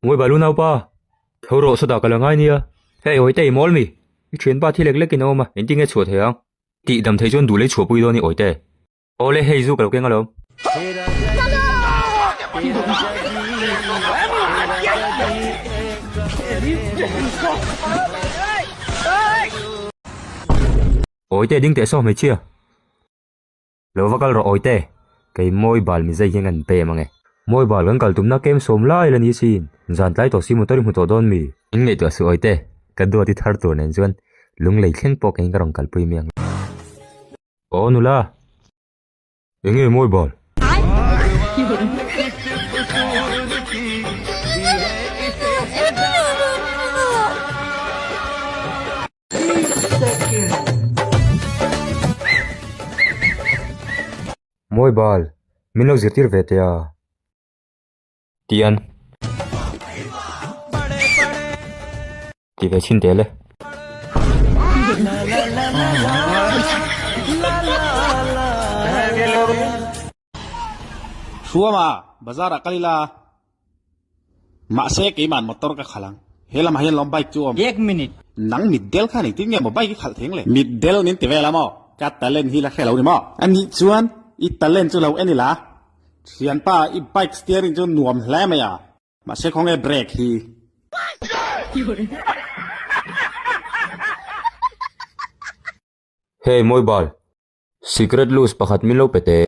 Ngawi bal unaupa, tho rawh sawtah ka la ngai nia. Hei Awite i mawl mi? I thianpa thi lek lekin a awm a, engtin nge chhuah thei ang? Tih dam thei chuan duh lei chhuahpui dawn i Awite. Awle hei zu ka lo keng alawm. Awite ding teh saw hmeichhia. Lo va kal rawh Awite, kei mawi bal mi zai hian kan pem ange. Mawi bal kan kal tumna kem sawm lai la ni sin, zan tlai tawh si motor i hmu tawh dawn mi? In ngaihtuah suh Awite, ka duat i thar tur nen chuan lunglei thleng pawh keiin ka rawn kalpui mai ang. Aw nula, enge mawi bal? Mawi bal, min lo zirtir ve teh a. Tian. Ti ve chhin teh le. Hruama, bazar ah kal ila. Mahse keiman motor ka khalh ang. He lamah hian lawm bike chu awm. Ek minute. Nang mitdel khan engtin nge maw bike i khalh theng le? Mitdel min ti vel a maw? Ka talent hi la hre lo ni maw? A nih chuan i talent chu lo en ila. Thianpa i bike steering chu nuam hle mai a. Mahse khawnge brake hi? Hey Mawibal, Secret loose pakhat min lo pe teh.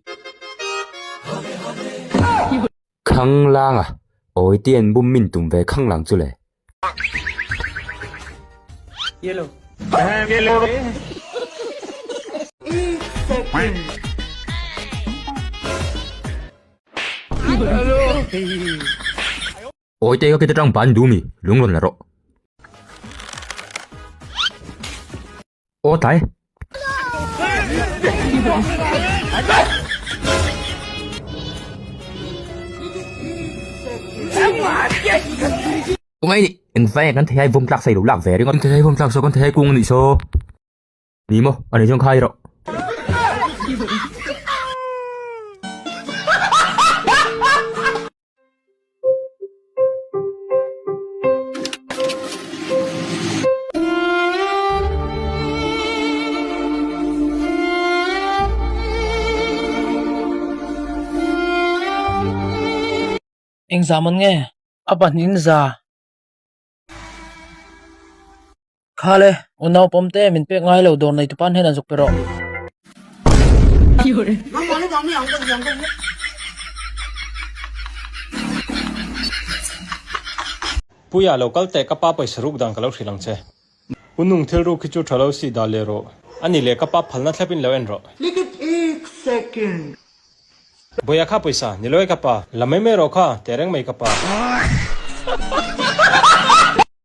Khang lang a, awi te an bum min tum ve khang lang chu le. Awi te ka kita tang ban du mi, lung rawn la rawh. Aw tlai. Tungai ni, eng vai kan thei hai vawm tlak sai lo lak ve ringawt. Thei hai vawm tlak saw kan thei hai kung anih saw. Ni maw, ani chuan khai rawh. Eng za man nge? A pahnih za. Khale, unau pawm te min pek ngai lo dawr nei tupan hian an zuk pe rawh. Puia lo kal teh ka pa pawisa ruk dan ka lo hrilh ang che. U nung thil ruk hi chu tha lo si dah leh rawh. A nih leh ka pa phalna thlep in lo en rawh. Bawia kha pawisa, ni lo e ka pa. La mai mai rawh kha, teh reng mai ka pa.